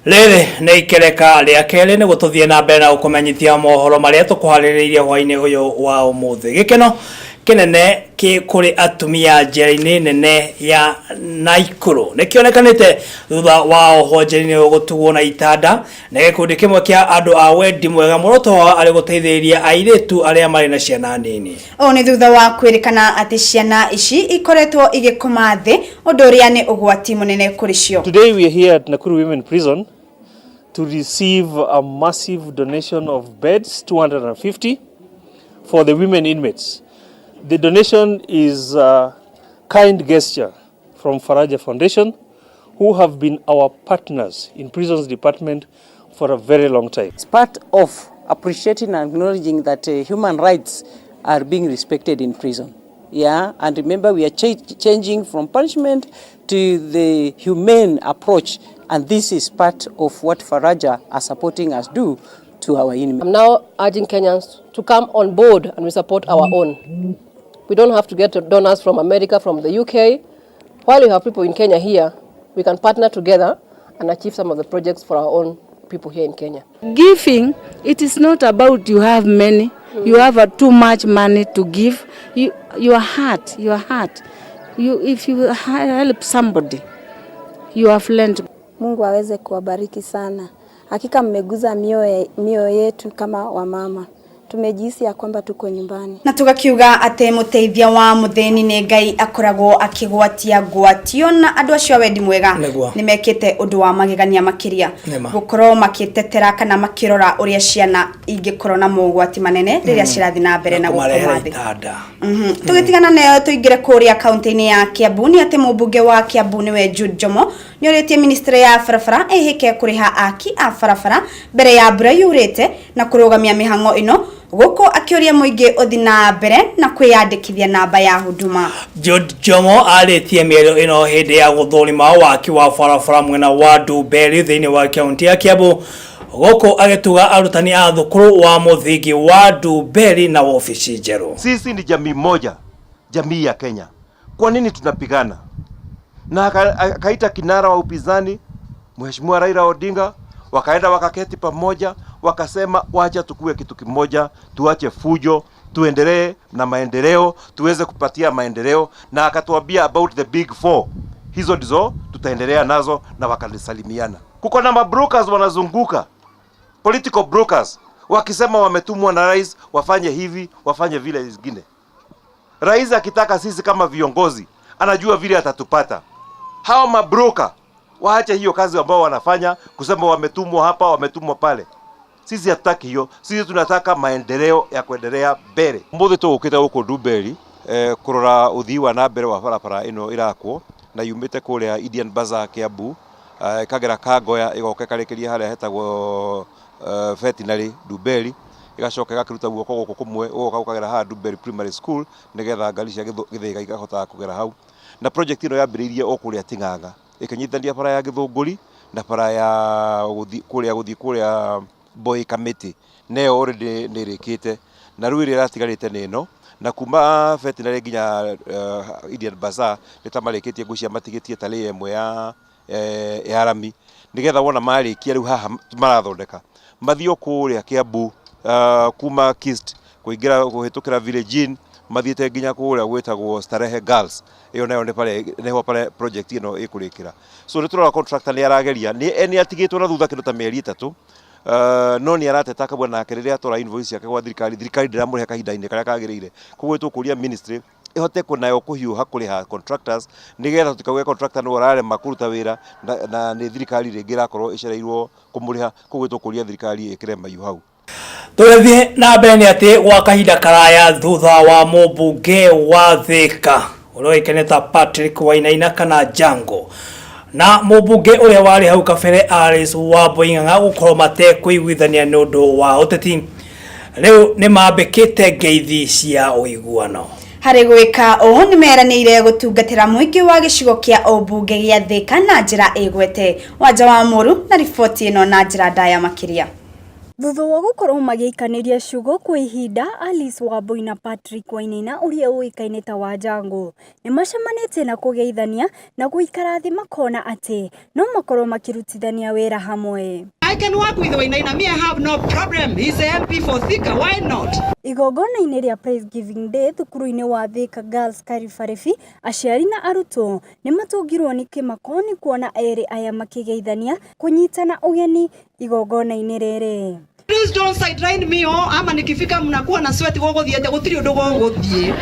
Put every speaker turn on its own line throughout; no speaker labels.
Rĩrĩ nĩ ikereka rĩa kerĩ nĩguo tũthiĩ na mbere na gũkũmenyithia mohoro marĩa tũkũharĩrĩirie hwaĩ-inĩ ũyũ wa ũmũthĩ. Gĩkeno kĩnene kĩ kũrĩ atumia njera-inĩ nene ya Naikuru nĩkĩonekanĩte thutha wa ohwo njera-inĩ ĩyo gũtugwo na itanda nĩ gĩkundi kĩmwe kĩa andũ a wendi mwega muoroto wao arĩ gũteithĩrĩria airĩtu arĩa marĩ na ciana nini.
Ũũ nĩ thutha wa kwĩrĩkana atĩ ciana ici ikoretwo igĩkoma thĩ ũndũ ũrĩa nĩ ũgwati mũnene kũrĩ cio.
Today we are here at Nakuru Women Prison to receive a massive donation of beds, 250, for the women inmates. The donation is a kind gesture from Faraja Foundation, who have been our partners in prisons department for a very long time.
It's part of appreciating and acknowledging that human rights are being respected in prison. Yeah, and remember we are changing from punishment to the humane approach, and this is part of what Faraja are supporting us do to our inmates.
I'm now urging Kenyans to come on board and we support our own. We don't have to get donors from America, from the UK. While we have people in Kenya here, we can partner together and achieve some of the projects for our own people here in Kenya.
Giving, it is not about you have many, you have too much money to give. You, your heart, your heart. You, if you help somebody, you have learned.
Mungu aweze kuwabariki sana. Hakika mmeguza mioyo yetu kama wamama. Tumejihisi ya kwamba tuko nyumbani.
Na tugakiuga atĩ mũteithia wa mũthĩni nĩ Ngai akoragwo akĩgwatia ngwatio na andũ acio a wendi mwega nĩ mekĩte ũndũ wa magegania makĩria
Nĩma.
Gũkorwo makĩtetera kana makĩrora ũrĩa ciana ingĩkorwo na mogwati manene rĩrĩa cirathiĩ na mbere na
kũmarehera
gũkoma thĩ.
Itanda.
Tũgĩtigana nayo tũingĩre kũrĩa kaunti-inĩ ya Kiambu nĩ atĩ mũmbunge wa Kiambu nĩwe Jude Njomo nĩ orĩtie ministry ya barabara ĩhĩke kũrĩha aki a barabara mbere ya mbura yurĩte na kũrũgamia mĩhang'o ĩno gũkũ akĩũria mũingĩ ũthi na mbere na kwĩyandĩkithia namba ya huduma.
Jude Njomo arĩtie mĩario ĩno hĩndĩ ya gũthũrima waki wa barabara mwena wa Ndumberi thĩinĩ wa kaunti ya Kiambu gũkũ agĩtuga arutani a thukuru wa mũthingi wa Ndumberi na wobici njerũ.
Sisi ni jamii moja, jamii ya Kenya. Kwa nini tunapigana? Na akaita kinara wa upinzani Mheshimiwa Raila Odinga, wakaenda wakaketi pamoja, wakasema wacha tukue kitu kimoja, tuache fujo, tuendelee na maendeleo, tuweze kupatia maendeleo, na akatuambia about the big four. Hizo ndizo tutaendelea nazo, na wakalisalimiana. Kuko na mabrokers wanazunguka, political brokers, wakisema wametumwa na rais wafanye hivi, wafanye vile zingine. Rais akitaka sisi kama viongozi anajua vile atatupata. Hao mabroka waache hiyo kazi ambao wanafanya kusema wametumwa hapa, wametumwa pale. Sisi hatutaki hiyo. Sisi tunataka maendeleo ya kuendelea mbele. Umuthi tugukite guku Ndumberi kurora uthii wa na mbere wa barabara ino irakwo na yumite kuria Indian Bazaar Kiambu, ikagera Kangoya, igoka ikarikiria haria hetagwo veterinary Ndumberi, igacoka igakiruta guoko guku kumwe ugoka ukagera haha Ndumberi Primary School nigetha ngari cia Githĩga ikahotaga kugera hau. Na project ino yambĩrĩirie o kũrĩa Ting'ang'a ĩkĩnyitithania bara ya Gĩthũngũri na bara ya gũthiĩ kũrĩa gũthiĩ kũrĩa Boy Committee, na ĩyo already nĩ ĩrĩkĩte na rĩu ĩrĩa ĩratigarĩte nĩ ĩno na kuma veterinary nginya Indian Bazaar nĩ ta marĩkĩtie ngwĩciria matigĩtie tarĩ ĩmwe ya rami nigetha wona marĩkia rĩu haha marathondeka mathiĩ o kũrĩa Kiambu, kuma Kist kũingĩra kũhĩtũkĩra Village Inn mathiĩte nginya kũrĩa gwĩtagwo Starehe Girls. Ĩyo nayo nĩ bara nĩho bara project ĩno ĩkũrĩkĩra. So nĩ tũrona contractor nĩ arageria, nĩ atigĩtwo na thutha kĩndũ ta mĩeri 3, no nĩ arateta akauga nake rĩrĩa atwara invoice yake gwa thirikari, thirikari ndĩramũrĩha kahinda-inĩ karĩa kagĩrĩire. Koguo tũkũria ministry ĩhote nayo kũhiũha kũrĩha contractors nĩgetha tũtikauge contractor nĩwe ũrarema kũruta wĩra na nĩ thirikari rĩngĩ ĩrakorwo ĩcereirwo kũmũrĩha. Koguo tũkũria thirikari ĩkĩre mahiũ hau.
Tũgĩthiĩ na mbere nĩ atĩ gwa kahinda karaya thutha wa mũmbunge wa Thĩka ũrĩa ũĩkaine ta Patrick Wainaina kana Jango na mũmbunge ũrĩa warĩ hau kabere Alice Wambui Ng'ang'a gũkorwo matekũiguithania nĩ ũndũ wa ũteti, rĩu nĩ mambĩkĩte ngeithi cia ũiguano.
Harĩ gwĩka ũũ nĩ meranĩire gũtungatĩra mũingĩ wa gĩcigo kĩa ũmbunge gĩa Thĩka na njĩra ĩgwete. Wanja wa Mũru na riboti ĩno na njĩra ndaya makĩria.
Thutha wa gũkorwo magĩikanĩria ciugo kwa ihinda, Alice Wambui na Patrick Wainaina ũrĩa ũĩkaine ta Wanjangũ nĩ macemanĩtie na kũgeithania na gũikara thĩ makona atĩ no makorwo makĩrutithania wĩra hamwe.
I can work with Wainaina. Me, I have no problem. He's a MP for Thika. Why not?
Igongona-inĩ rĩa Praise Giving Day thukuru-inĩ wa Thika Girls Karibaribi, aciari na arutwo nĩ matũngirwo nĩ kĩmako nĩ kuona erĩ aya makĩgeithania kũnyitana ũgeni igongona-inĩ rĩrĩ.
Please don't sideline me oh, ama nikifika mnakuwa na sweat gũgũthiĩ atĩa gũtirĩ ũndũ gũgũthiĩ.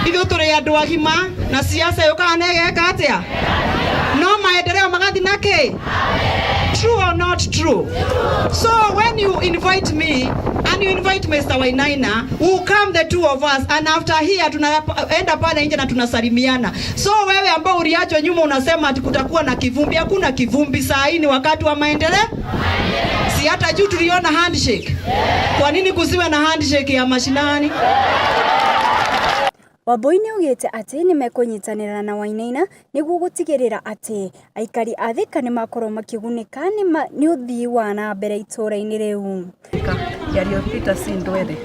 Ithuĩ tũrĩ andũ agima na siasa yũkaga na ĩgeka atĩa? No maendeleo magathiĩ na kĩ? True or not true? So when you invite me and you invite Mr. Wainaina, we'll come the two of us and after here tunaenda pale nje na tunasalimiana. So wewe ambao uliachwa nyuma unasema ati kutakuwa na kivumbi, hakuna kivumbi. Saa hii ni wakati wa maendeleo. Si hata juu tuliona handshake. Kwa nini kusiwe na handshake ya mashinani?
Wambui nĩ augĩte atĩ nĩ mekũnyitanĩra na Wainaina nĩguo gũtigĩrĩra atĩ aikari a Thika nĩ makorwo makĩgunĩka nĩ ũthii wa na mbere itũũra-inĩ rĩu.
Mĩario Peter C Ndwethe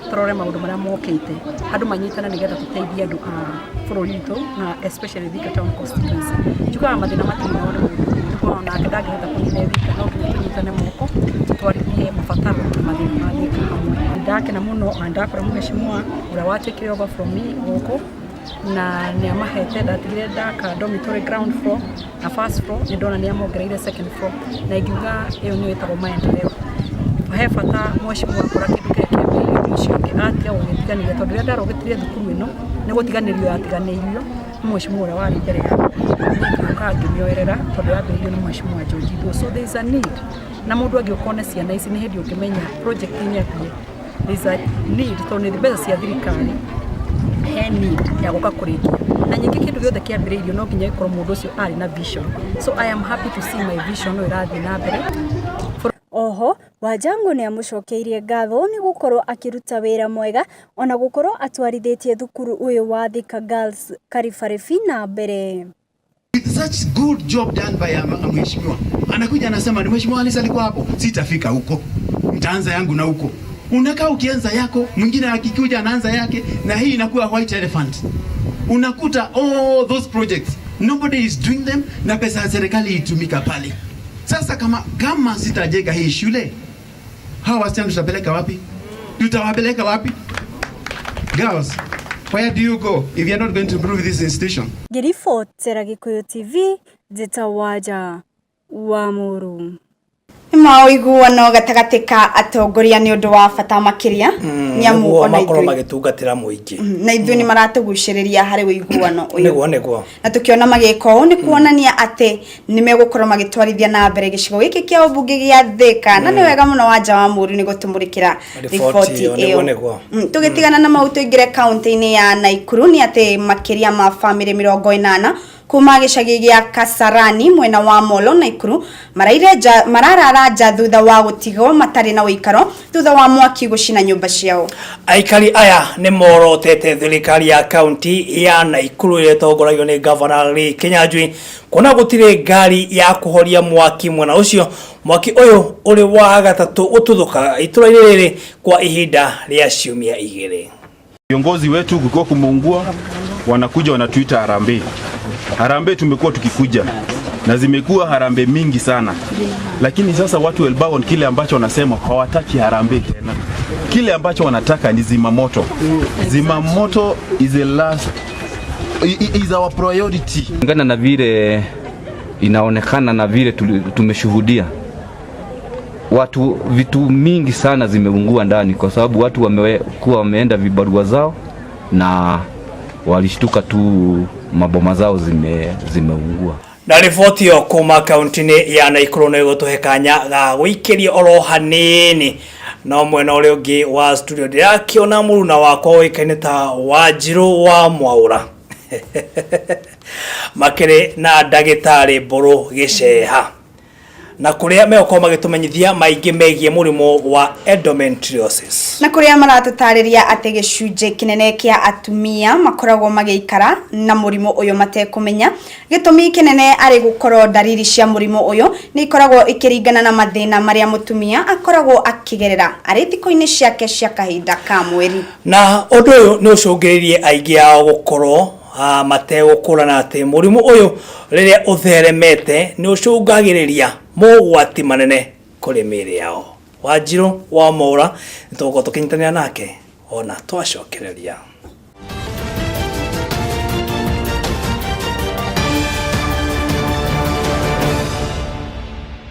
tũrore maũndũ marĩa mokĩte andũ manyitane nĩgetha tũteithie andũ a bũrũri witũ na especially Thika Town constituency. Njugaga mathĩna matininagwo nĩ mũndũ ũmwe, nĩ kuona onake ndangĩhota kũnina Thika, no nginya tũnyitane moko tũtwarithie mabataro na mathĩna ma Thika hamwe. Ndakena mũno na ndakora mheshimiwa ũrĩa wa take over from me gũkũ na nĩ amahete ndatigire ndaka dormitory ground floor na first floor nĩ ndona nĩ amongereire second floor na ingiuga ĩyo nĩyo ĩtagwo maendeleo. He bata mheshimiwa akora kĩndũ kĩrĩa kĩambĩrĩirio nĩ ũcio ũngĩ atiga gũgĩtiganĩria tondũ rĩrĩa ndarũgĩtire thukuru ĩno nĩ gũtiganĩrio yatiganĩirio nĩ mheshimiwa ũrĩa warĩ mbere yakwa. Niĩ ngĩũka ngĩmĩoerera tondũ yambĩrĩirio nĩ mheshimiwa George Ithuo. So there is a need na mũndũ angĩũka one ciana ici nĩ hĩndĩ ũngĩmenya project nĩ ambie. There is a need tondũ nĩ mbeca cia thirikari he need ya gũka kũrĩkia na nyingĩ kĩndũ gĩothe kĩambĩrĩirio no nginya gĩkorwo mũndũ ũcio arĩ na vision. So I am happy to see my vision no ĩrathiĩ na mbere.
Oho, Wanjangũ nĩ amũcokeirie ngatho nĩ gũkorwo akĩruta wĩra mwega ona gũkorwo atwarithĩtie thukuru ũyũ wa Thika Girls Karibaribi na mbere.
With such good job done by a mheshimiwa, anakuja anasema ni mheshimiwa Alice alikuwa hapo, sitafika huko, nitaanza yangu na huko. Unakaa ukianza yako, mwingine akikuja anaanza yake, na hii inakuwa white elephant. Unakuta all those projects nobody is doing them, na pesa ya serikali itumika pale. Sasa kama sitajenga hii shule, hawa wasichana tutapeleka wapi? Tutawapeleka wapi? Girls, where do you go if you are not going to improve this institution?
Ngĩribotera Gĩkũyũ TV, Njĩta Wanja wa Mũrũ.
Ma ũiguano gatagatĩ ka atongoria nĩ ũndũ wa bata makĩria nĩ amu
Nĩguo
ona
makorwo
ithuĩ
magĩtungatĩra mũingĩ.
Na ithuĩ nĩ maratũgucĩrĩria harĩ ũiguano ũyũ.
Nĩguo.
Na tukiona magĩka ũũ nĩ kuonania atĩ nĩ megũkorwo magĩtwarithia na mbere gĩcigo gĩkĩ kĩa ũmbunge gĩa Thika na nĩ wega mũno Wanja wa Mũru nĩ gũtũmũrĩkĩra
riboti
riboti
ĩyo.
ĩyo.
Nĩguo.
Tũgĩtigana na mau tũingĩre kaunti-inĩ ya Naikuru nĩ atĩ makĩria ma bamĩrĩ 80 kuma gĩcagi gĩa Kasarani mwena wa Molo Naikuru maraire nja mararara nja thutha wa gũtigwo matarĩ na ũikaro thutha wa mwaki gũcina nyũmba ciao.
Aikari aya nĩ morotete thirikari ya kaunti ya Naikuru ĩrĩa ĩtongoragio nĩ Gavana Lee Kinyanjui kuona gũtirĩ ngari ya kũhoria mwaki mwena ũcio. Mwaki ũyũ ũrĩ wa gatatũ gũtuthũka itũra-inĩ rĩrĩ kwa ihinda rĩa ciumia igĩrĩ.
Viongozi wetu kukiwa kumeungua, wanakuja wanatuita harambee. Harambee tumekuwa tukikuja na zimekuwa harambee mingi sana, lakini sasa watu Elbagon kile ambacho wanasema hawataki harambee tena. Kile ambacho wanataka ni zimamoto. Zimamoto is the last, is our priority.
Kulingana na vile inaonekana na vile tumeshuhudia, watu vitu mingi sana zimeungua ndani kwa sababu watu wamekuwa wameenda vibarua zao na walishtuka tu maboma zao zimeungua.
Na riboti ĩyo kuma kaunti-inĩ ya Naikuru nĩ ĩgũtũhe kanya ga gũikĩria oro hanini no mwena ũrĩa ũngĩ wa studio ndĩrakĩona mũruna wakwa ũĩkaine ta Wanjirũ wa Mwaũra makĩrĩ na ndagĩtarĩ Mbũrũ Gĩceha. Na kũrĩa megũkorwo magĩtũmenyithia maingĩ megiĩ mũrimũ wa endometriosis.
Na kũrĩa maratũtarĩria atĩ gĩcunjĩ kĩnene kĩa atumia makoragwo magĩikara na mũrimũ ũyũ matekũmenya. Gĩtũmi kĩnene arĩ gũkorwo ndariri cia mũrimũ ũyũ nĩ ikoragwo ikĩringana na mathĩna marĩa mũtumia akoragwo akĩgerera arĩ thikũ-inĩ ciake cia kahinda ka mweri.
Na ũndũ ũyũ nĩ ũcũngĩrĩirie aingĩ ao gũkorwo mategũkũrana atĩ mũrimũ ũyũ rĩrĩa ũtheremete nĩ ũcũngagĩrĩria mogwati manene kũrĩ mĩĩrĩ yao. Wanjirũ wa Mwaũra nĩ tũgũkorwo tũkĩnyitanĩra nake ona twacokereria.